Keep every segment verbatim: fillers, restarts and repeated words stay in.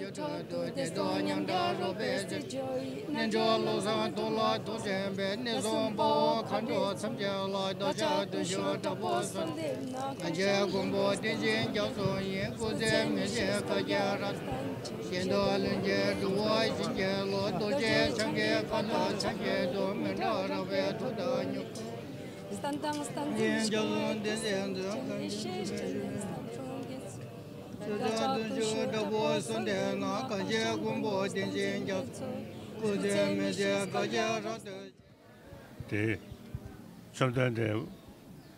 ཡུལ་དུ་བདེ་སྟོང་ཉམས་དགའ་རོལ་པའི་རྩེ་ཆོས་ཡིན། རྣལ་འབྱོར་བློ་བཟང་དུ་ལ་ཐུགས་ཆེན་པའི། གནས་གསུམ་དཔའ་བོ་མཁའ་འགྲོ་ཐམས་ཅད་ལ། བདག་ཅག་བདུད་ཞི་དྲག་པོ་གསོལ་འདེབས་ན། གང་ཞིག་མགོན་པོ་བསྟན་ཅིང་རྒྱ་མཚོ་ཡི། སྐུ་ཚེ་མི་ཤིགས་བཀའ་རྒྱ་རབ་བརྟན་ཅིང་། གཞན་དང་བློན་ཆེན་འགྲོ་བ་གཞན་ཁྱེར་ལོ། རྡོ་རྗེ་འཆང་གི་བཀའ་དང་ཆ་བྱད་དུ། མི་འབྲལ་རང་བའི་མཐུ་དང་མྱུར་བསྟན་དང་བསྟན་འཛིན་ཡིན་ཀྱང་ལུང་བསྟན་སེམས་ཚོགས་ཀྱི། ཤེས་བྱ་ཡིན་བསམ་བྱུང་གི། བདག་ཅག་བདུད་ཞི་དྲག་པོ་གསོལ་འདེབས་ན། གང་ཞིག་མགོན་པོ་བསྟན་ཅིང་རྒྱ་མཚོ། སྐུ་ཚེ་མི་ཤིགས་བཀའ་རྒྱ་རབ་ཏུ། དེ་བཅོམ་ལྡན་འདས་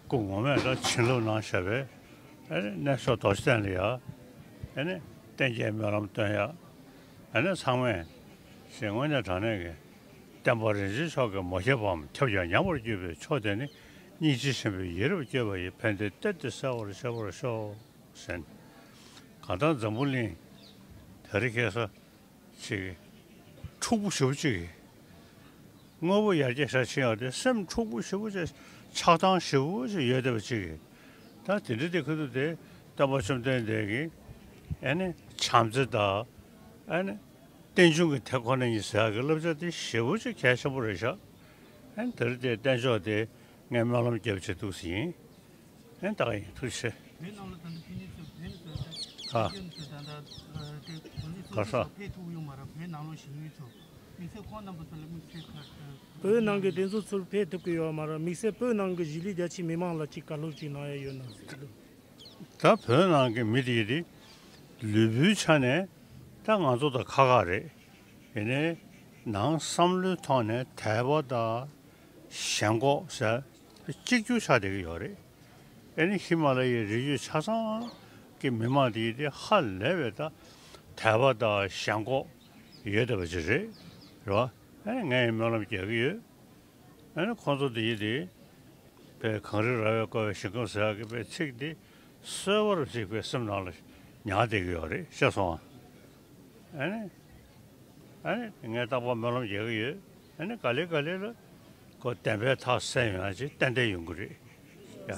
སྐུ་ངོ་མས་ད་བྱིན་རླབས་གནང་བཞག་པས། ཨ་ནི་གནས་མཆོག་རྡོ་རྗེ་གདན་ལ་ཡ། ཨ་ནི་བསྟན་རྒྱས་སྨོན་ལམ་སྟོན་ཡ། ཨ་ནི་ཚང་མས་ཞེས་དངོས་གནས་དྲང་གནས་ཀྱི་བསྟན་པ་རིན་ཆེན་མཆོག་གི་མ་སྐྱེས་པའམ་ཁྱབ་ཀྱང་ཉམས་པར་གྱུར་པའི་མཆོག་དེ་ནི། སྙིང་རྗེ་ཆེན་པོས་ཡིད་རབ་བསྐྱོད་པ་ཡི། ཕན་བདེའི་གཏེར་དེ་གསལ་བར་ཤེས་པར་ཤོག་ཟེར། གང་ལྟར་འཛམ་བུ་གླིང་དེ་རིང་ཁ་སང་ཅིག་འཁྲུག་པོ་ཞེ་པོ་ཅིག་གིས། དངོས་པོ་ཡར་རྒྱས་ཤར་ཕྱིན་ཡག་དེ་སེམས་འཁྲུག་པོ་ཞེ་པོ་ཅིག། ཆགས་སྡང་ཞེ་པོ་ཅིག་ཡོད་བསྡད་པ་ཅིག་གིས། ད་དེ་འདྲ་དེ་ཁུ་ཐུག་དེ་སྟོན་པ་བཅོམ་ལྡན་འདས་ཀྱིས་ཨ་ནི་བྱམས་བརྩེ་དང་། ཨ་ནི་རྟེན་འབྱུང་གི་དེ་ཁོ་ན་ཉིད་ཟེར་ཡག་གི་བསླབ་བྱ་དེ་ཞེ་པོ་ཅིག་གལ་ཆེན་པོ་རེད་ཤག། ཨ་ནི་དེ་རིང་དེ་བསྟན་ཆོག་དེ་ངས་སྨོན་ལམ་རྒྱབ་བྱེད་འདུག་ཟིན་ཡིན། ཨེ་ད་ག་ཡིན། ཐུགས་རྗེ་ཆེ། བོད་ནང་ལ་ད་ལྟ་ཕན་ནུས་ཚོ་བོད་ནས་ཚོ་ད་ཨ་ཕན་ཚོ་ད་ལྟ་དེ་གོང་ཚད་ག་ས་ཚོ་ཕེབས་ཐུབ་ཡོད་མ་རེད། བོད་ནང་ལོགས་གཞིས་ལུས་ཚོ་དམིགས་བསལ་ཁོང་རྣམ་པ་ཚོ་ལ་དམིགས་བསལ་ཁ་བོད་ནང་གི་དེ་ཚོ་ཚུར་ཕེབས་ཐུབ་ཀྱི་ཡོད་མ་རེད། དམིགས་བསལ་བོད་ནང་གི་གཞིས་ལུས་རྒྱ་ཆེ་མི་མང་ལ་ཅིག་བཀའ་སློབ་ཅིག་གནང་ཡ་ཡོད་ན་ཟེར་གྱི་འདུག། ད་བོད་ནང་གི་མི་དེ་ཡིན་དེ་ལུས་པོའི་ཆ་ནས་ད་ང་ཚོ་དང་ཁ་ཁ་རེད། ཡིན་ནའི་ནང་བསམ་བློའི་ཐོག་ནས་དད་པ་དང་ཞེན་ཁོག་ཟེར་གཅིག་གྱུར་ཆགས་བསྡད་ཀྱི་ཡོད་རེད། ཨ་ནི་ཧི་མ་ལ་ཡའི་རི་རྒྱུད་ཆ་ཚང་གི་མི་མང་དེ་ཡིན་དེ་ཧ་ལས་པའི་ད་དད་པ་དང་ཞེན་ཁོག་ཡོད་བསྡད་པ་ཅིག་རེད། རེད་བ། ཨ་ནི་ངས་སྨོན་ལམ་རྒྱག་གི་ཡོད། ཨ་ནི་ཁོང་ཚོ་འདི་ཡིན་དེ། པའི་གངས་རི་ར་བས་བསྐོར་བའི་ཞིང་ཁམས་ཟེར་ཡག་གི་པའི་ཚིག་འདི་གསོལ་བ་རུ་གཅིག་པའི་སེམས་ནང་ལ་ཉར་བསྡད་ཀྱི་ཡོད་རེད། ཤེས་སོང་ཨ། ཨ་ནི། ཨ་ནི་ངས་རྟག་པར་སྨོན་ལམ་རྒྱག་གི་ཡོད། ཨ་ནི་ག་ལེ་ག་ལེ་ལ་ཁོ་བདེན་པའི་མཐའ་གསལ་ཡོང་ཡ་ཅིག་ཏན་ཏན་ཡོང་གི་རེད་ཡ།